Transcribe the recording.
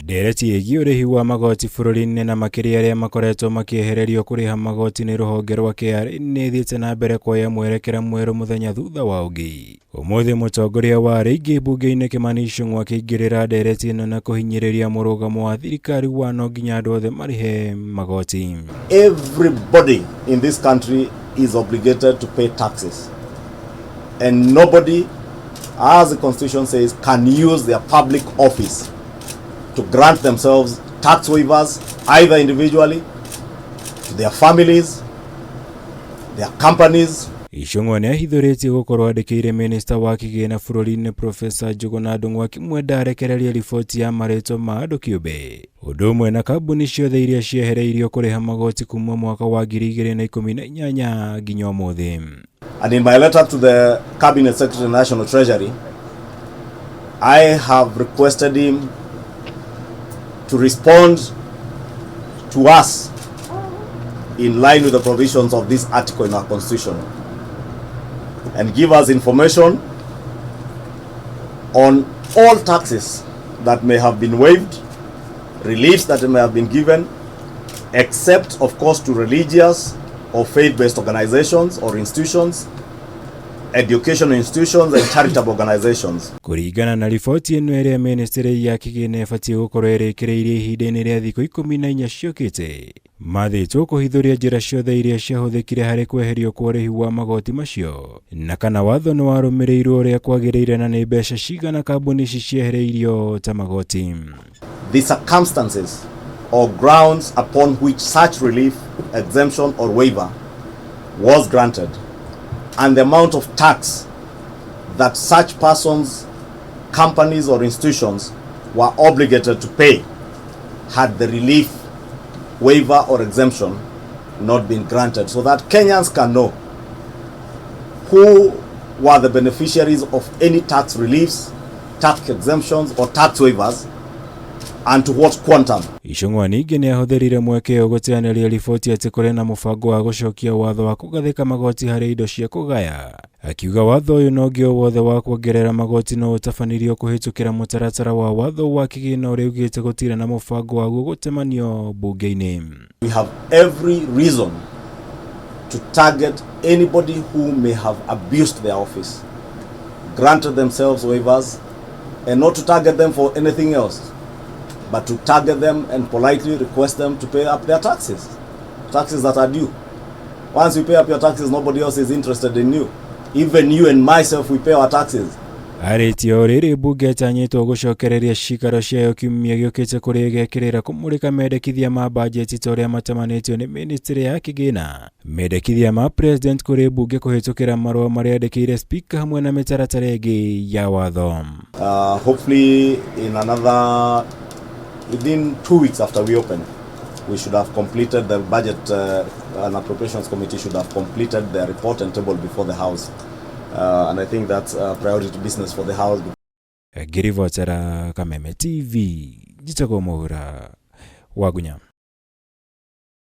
Ndereti ĩgiĩ ũrĩhi wa magoti bũrũri-inĩ na makĩria arĩa makoretwo makĩehererio kũrĩha magoti nĩ rũhonge rwa KRA nĩ ĩthiĩte na mbere kuoya mwerekera mwerũ mũthenya thutha wa ũngĩ. Ũmũthĩ mũtongoria wa arĩa aingĩ mbunge-inĩ Kimani Ichung'wa akĩingĩrĩra ndereti ĩno na kũhinyĩrĩria mũrũgamo wa thirikari wa no nginya andũ othe marĩhe magoti. Everybody in this country is obligated to pay taxes. And nobody, as the Constitution says, can use their public office to grant themselves tax waivers, either individually, to their families, their companies. Ichung'wa nĩ ahithũrĩtie gũkorwo andĩkĩire minista wa kĩgĩna bũrũri-inĩ Profesa Njũgũna Ndung'u akĩmwenda arekererie riboti ya marĩtwa ma andũ kĩũmbe ũndũ ũmwe na kambuni ciothe iria ciehereirio kũrĩha magoti kuma mwaka wa 2018 nginya ũmũthĩ. And in my letter to the Cabinet Secretary, National Treasury, I have requested him to respond to us in line with the provisions of this article in our Constitution and give us information on all taxes that may have been waived, reliefs that may have been given, except, of course, to religious or faith-based organizations or institutions, educational institutions and charitable organizations. Kũringana na riboti ĩno ĩrĩa ministry ya kĩgĩna ĩbatiĩ gũkorwo ĩrĩkĩrĩirie ihinda-inĩ rĩa thikũ 14 ciũkĩte, mathĩtwo kũhithũria njĩra ciothe iria ciahũthĩkire harĩ kweherio kwa ũrĩhi wa magoti macio na kana watho nĩ warũmĩrĩirwo ũrĩa kwagĩrĩire na nĩ mbeca cigana kambuni ici ciehereirio ta magoti. The circumstances or grounds upon which such relief, exemption or waiver was granted, and the amount of tax that such persons, companies or institutions were obligated to pay had the relief, waiver or exemption not been granted, so that Kenyans can know who were the beneficiaries of any tax reliefs, tax exemptions or tax waivers, and to what quantum. Ichung'wa ningĩ nĩ ahũthĩrire mweke ũyũ gũteanĩria riboti atĩ kũrĩ na mũbango wa gũcokia watho wa kũgathĩka magoti harĩ indo cia kũgaya, akiuga watho ũyũ na ũngĩ o wothe wa kuongerera magoti no ũtabanirio kũhĩtũkĩra mũtaratara wa watho wa kĩgĩna ũrĩa ugĩte gũtirĩ na mũbango waguo gũtemanio mbunge-inĩ. We have every reason to target anybody who may have abused their office, granted themselves waivers, and not to target them for anything else, but to target them and politely request them to pay up their taxes, taxes that are due. Once you pay up your taxes, nobody else is interested in you. Even you and myself, we pay our taxes. Arĩtie o rĩrĩ mbunge ĩtanyĩtwo gũcokereria cikaro ciayo kiumia gĩũkĩte kũrĩa ĩgekĩrĩra kũmũrĩka mendekithia ma bajeti ta ũrĩa matamanĩtio nĩ ministry ya kĩgĩna, mendekithia ma president kũrĩ mbunge kũhĩtũkĩra marũa marĩa andĩkĩire speaker hamwe na mĩtaratara ĩngĩ ya watho. Hopefully in another, within 2 weeks after we open, we should have completed the budget, and Appropriations Committee should have completed their report and table before the House. And I think that's a priority business for the House. Ngĩribotera Kameme TV, njĩtagwo Mũhura Wagunya.